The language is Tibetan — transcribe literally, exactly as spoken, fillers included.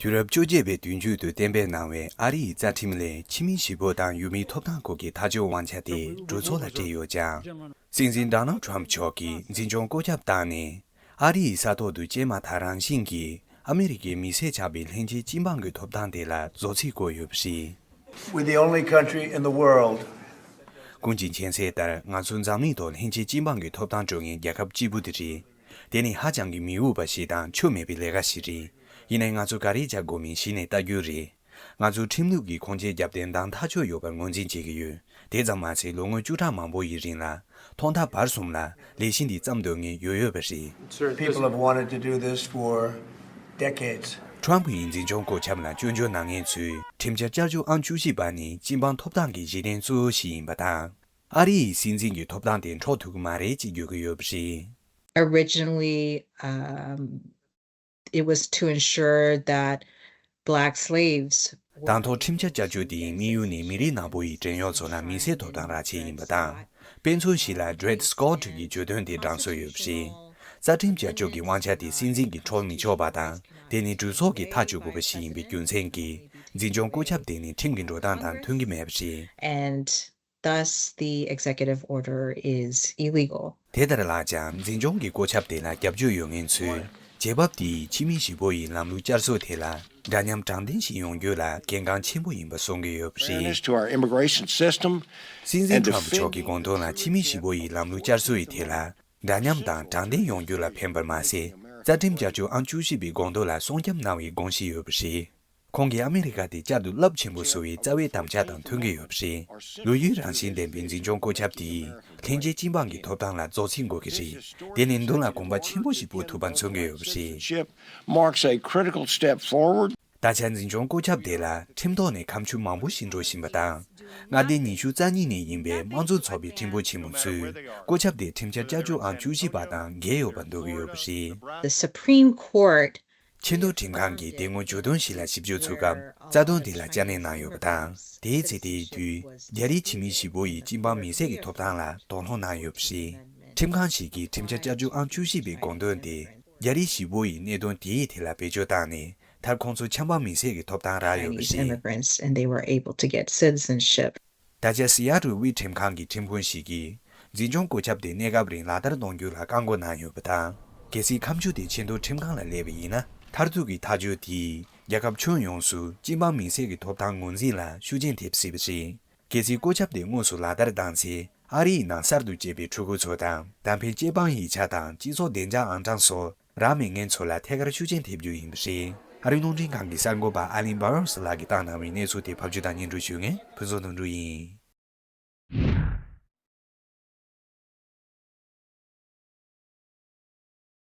དུས་རབས་བཅོ་བརྒྱད་པའི་དུས་མཇུག་ཏུ་གཏན་འབེབས་གནང་བའི་ཨ་རི་ཡི་རྩ་ཁྲིམས་ལས་ཕྱི་མི་གཞིས་སྤོ་དང་ཡུལ་མིའི་ཐོབ་ཐང་སྐོར་གྱི་ཐག་གཅོད་དབང་ཆ་དེ་གྲོས་ཚོགས་ལ་སྤྲད་ཡོད་ཀྱང་། སྲིད་འཛིན་ཌོ་ནལ་ཌི་ཊརམ་ཕི་མཆོག་གིས་འཛིན་སྐྱོང་བཀོད་ཁྱབ་བཏང་ནས། ཨ་རི་ཡི་ས་ཐོག་ཏུ་སྐྱེས་མ་ཐག་རང་བཞིན་གྱིས་ཨ་མི་རི་ཀའི་མི་སེར་ཆགས་པའི་ལྷན་སྐྱེས་སྤྱི་འབངས་ཀྱི་ཐོབ་ཐང་དེ་ལ་བཟོ་ཚིག་བཀོད་ཡོད་པ་རེད། We're the only country in the world. ཀུན་གྱིས་མཁྱེན་གསལ་ལྟར། ང་ཚོ་འཛམ་གླིང་ཐོག་ལྷན་སྐྱེས་སྤྱི་འབངས་ཀྱི་ཐོབ་ཐང་སྤྲོད་མཁན་རྒྱལ་ཁབ་གཅིག་པུ་དེ་རེད། དེ་ནི་ཧ་ཅང་གི་མི་འོས་པ་ཞིག་དང་ཆོ་མེད་པའི་ལས་ཀ་ཞིག་རེད། ཡིན་ནའི་ང་ཚོ་ག་རེ་བྱ་དགོས་མིན་གཞི་ནས་ལྟ་རྒྱུ་རེད། ང་ཚོའི་ཁྲིམས་ལུགས་ཀྱི་ཁུངས་སྐྱེལ་རྒྱབ་རྟེན་དང་ཐག་གཅོད་ཡོད་པར་ངོས་འཛིན་བྱེད་ཀྱི་ཡོད། དེ་ཙམ་མ་ཟད། ལོ་ངོ་བཅུ་ཕྲག་མང་པོ་ཡི་རིང་ལ་ཐོག་མཐའ་བར་གསུམ་ལ་ལས་གཞི་འདི་བརྩམས་འདོད་མཁན་ཡོད་ཡོད་པ་རེད། People have wanted to do this for decades. ཊརམ་ཕི་ཡི་འཛིན་སྐྱོང་བཀོད་ཁྱབ་ལ་སྐྱོན་བརྗོད་གནང་མཁན་ཚོས། ཁྲིམས་འཆར་བསྐྱར་བཅོས་ཨང་བཅུ་བཞི་པ་ནི་སྤྱི་འབངས་ཐོབ་ཐང་གི་གཞི་རྟེན་གཙོ་བོ་ཞིག་ཡིན་པ་དང་། ཨ་རི་ཡི་སྲིད་འཛིན་གྱི་ཐོབ་ཐང་དེ་འཕྲོག་ཐུབ་ཀྱི་མ་རེད་ཅེས་བརྗོད་ཀྱི་ཡོད་པ་རེད། Originally, um, it was to ensure that black slaves དང་ཐོག་ཁྲིམས་འཆར་བསྐྱར་བཅོས་དེའི་དམིགས་ཡུལ་ནི་མི་རིགས་ནག་པོ་ཡི་བྲན་གཡོག་ཚོ་ལ་མི་སེར་ཐོབ་ཐང་རག་ཆེད་ཡིན་པ་དང་། དཔེ་མཚོན་ཞིག་ལ། Dred Scott གྱིས་བརྗོད་དོན་དེ་དྲངས་སྲོལ་ཡོད་པ་རེད། རྩ་ཁྲིམས་བསྐྱར་བཅོས་ཀྱི་དབང་ཆ་དེ་སྲིད་འཛིན་གྱིས་འཕྲོག་མི་ཆོག་པ་དང་། དེ་ནི་གྲོས་ཚོགས་ཀྱིས་ཐག་གཅོད་དགོས་པ་ཞིག་ཡིན་པའི་རྒྱུ་མཚན་གྱིས། འཛིན་སྐྱོང་བཀོད་ཁྱབ་དེ་ནི་ཁྲིམས་ཀྱི་འགྲོ་སྟངས་དང་མཐུན་གྱི་མེད་པ་རེད། And thus, the executive order is illegal. དེ་ལྟར་ལགས་ཀྱང་། འཛིན་སྐྱོང་གི་བཀོད་ཁྱབ་དེ་ལ་རྒྱབ་སྐྱོར་ཡོད་མཁན་ཚོས། རྒྱལ་བབ་དེས་ཕྱི་མི་གཞིས་སྤོ་ཡི་ལམ་ལུགས་བསྐྱར་གསོ་དེ་ལ་འདྲ་མཉམ་དྲང་བདེན་ཞིག་ཡོང་རྒྱུ་ལ་གལ་འགངས་ཆེན་པོ་ཡིན་པ་གསུང་གི་ཡོད་པ་རེད། Fairness to our immigration system སྲིད་འཛིན་and ཊརམ་ཕི་མཆོག་defend གི་དགོངས་དོན་ལ། ཕྱི་མི་གཞིས་སྤོ་ཡི་ལམ་ལུགས་བསྐྱར་གསོ་ཡི་ཐད་ལ་འདྲ་མཉམ་དང་དྲང་བདེན་ཡོང་རྒྱུ་ལ་ཕན་པར་མ་ཟད། རྩ་ཁྲིམས་བསྐྱར་བཅོས་ཨང་བཅུ་བཞི་པའི་དགོངས་དོན་ལ་སྲུང་སྐྱོབ་གནང་བའི་དགོངས་གཞི་ཡོད་པ་རེད། ཁོང་གིས་ཨ་མི་རི་ཀ་དེ་བསྐྱར་དུ་རླབས་ཆེན་པོ་བཟོ་བའི་རྩ་བའི་དམ་བཅའ་དང་མཐུན་གྱི་ཡོད་པ་རེད། ལོ་རྒྱུས་རང་བཞིན་ལྡན་པའི་འཛིན་སྐྱོང་བཀོད་ཁྱབ་དེས་ལྷན་སྐྱེས་སྤྱི་འབངས་ཀྱི་ཐོབ་ཐང་ལ་རྫོགས་ཚིག་འགོད་ཀྱི་རེད། དེ་ནི་མདུན་ལ་གོམ་པ་ཆེན་པོ་ཞིག་སྤོ་ཐུབ་པ་མཚོན་གྱི་ཡོད་པ་རེད། Citizenship marks a critical step forward. ད་ཆ་འཛིན་སྐྱོང་བཀོད་ཁྱབ་དེ་ལ་ཁྲིམས་ཐོག་ནས་ཁ་མཆུ་མང་པོ་ཞིག་འགྲོ་བཞིན་པ་དང་། མངའ་སྡེ་ཉི་ཤུ་རྩ་གཉིས་ནས་ཡིན་པའི་དམངས་གཙོ་ཚོགས་པའི་ཁྲིམས་དཔོན་ཆེན་མོ་ཚོས་བཀོད་ཁྱབ་དེ་ཁྲིམས་འཆར་བསྐྱར་བཅོས་ཨང་བཅུ་བཞི་པ་དང་འགལ་ཡོད་པར་འདོད་ཀྱི་ཡོད་པ་རེད། The Supreme Court ཆེས་མཐོའི་ཁྲིམས་ཁང་གིས་དེ་སྔོན་བརྗོད་དོན་ཞིག་ལ་ཞིབ་འཇུག་ཚུགས་སྐབས། རྩ་དོན་དེ་ལ་བསྐྱར་ནན་གནང་ཡོད་པ་དང་། དེའི་ཚེ་དེའི་དུས། རྒྱ་རིགས་ཕྱི་མི་གཞིས་སྤོ་ཡི་སྤྱི་འབངས་མི་སེར་གྱི་ཐོབ་ཐང་ལ་དོགས་སློང་གནང་ཡོད་པ་རེད། ཁྲིམས་ཁང་ཞིག་གིས་ཁྲིམས་འཆར་བསྐྱར་བཅོས་ཨང་བཅུ་བཞི་པའི་དགོངས་དོན་དེ། རྒྱ་རིགས་གཞིས་སྤོ་ཡི་གནད་དོན་དེའི་ཐད་ལ་བེད་སྤྱོད་བཏང་ནས། མཐར་ཁོང་ཚོ་ཆབ་འབངས་མི་སེར་གྱི་ཐོབ་ཐང་རག་ཡོད་པ་Chinese རེད། Immigrants, and they were able to get citizenship. ད་ཆ་སི་ཡ་ཊལ་དབུས་ཁྲིམས་ཁང་གི་ཁྲིམས་དཔོན་ཞིག་གིས། འཛིན་སྐྱོང་བཀོད་ཁྱབ་དེ་གནས་སྐབས་རིང་ལག་བསྟར་གཏོང་རྒྱུ་ལ་བཀག་འགོག་གནང་ཡོད་པ་དང་། གལ་སྲིད་ཁ་མཆུ་དེ་ཆེས་མཐོའི་ཁྲིམས་ཁང་ལ་སླེབས་པ་ཡིན་ན། མཐར་ཐུག་གི་ཐག་གཅོད་དེས། རྒྱལ་ཁབ་ཁྱོན་ཡོངས་སུ་སྤྱི་འབངས་མི་སེར་གྱི་ཐོབ་ཐང་ངོས་འཛིན་ལ་ཤུགས་རྐྱེན་ཐེབས་སྲིད་པ་རེད། གལ་སྲིད་བཀོད་ཁྱབ་དེ་དངོས་སུ་ལག་བསྟར་བཏང་ཚེ། ཨ་རི་ཡི་ནང་གསར་དུ་སྐྱེས་པའི་ཕྲུ་གུ་ཚོ་དང་། ད་ཕན་སྐྱེས་པའི་ཡིག་ཆ་དང་སྤྱི་ཚོགས་བདེ་འཇགས་ཨང་གྲངས་སོགས་རག་མེད་མཁན་ཚོ་ལ་ཐད་ཀར་ཤུགས་རྐྱེན་ཐེབས་རྒྱུ་ཡིན་པ་རེད། ཨ་རིའི་རླུང་འཕྲིན་ཁང་གི་གསར་འགོད་པ་ཨ་ལིན་བྷ་རོས་ལགས་ཀྱིས་བཏང་གནང་བའི་གནས་ཚུལ་དེ་ཕབ་སྒྱུར་དང་སྙན་སྒྲོན་ཞུ་མཁན་ཕུན་ཚོགས་དོན་གྲུབ་ཡིན།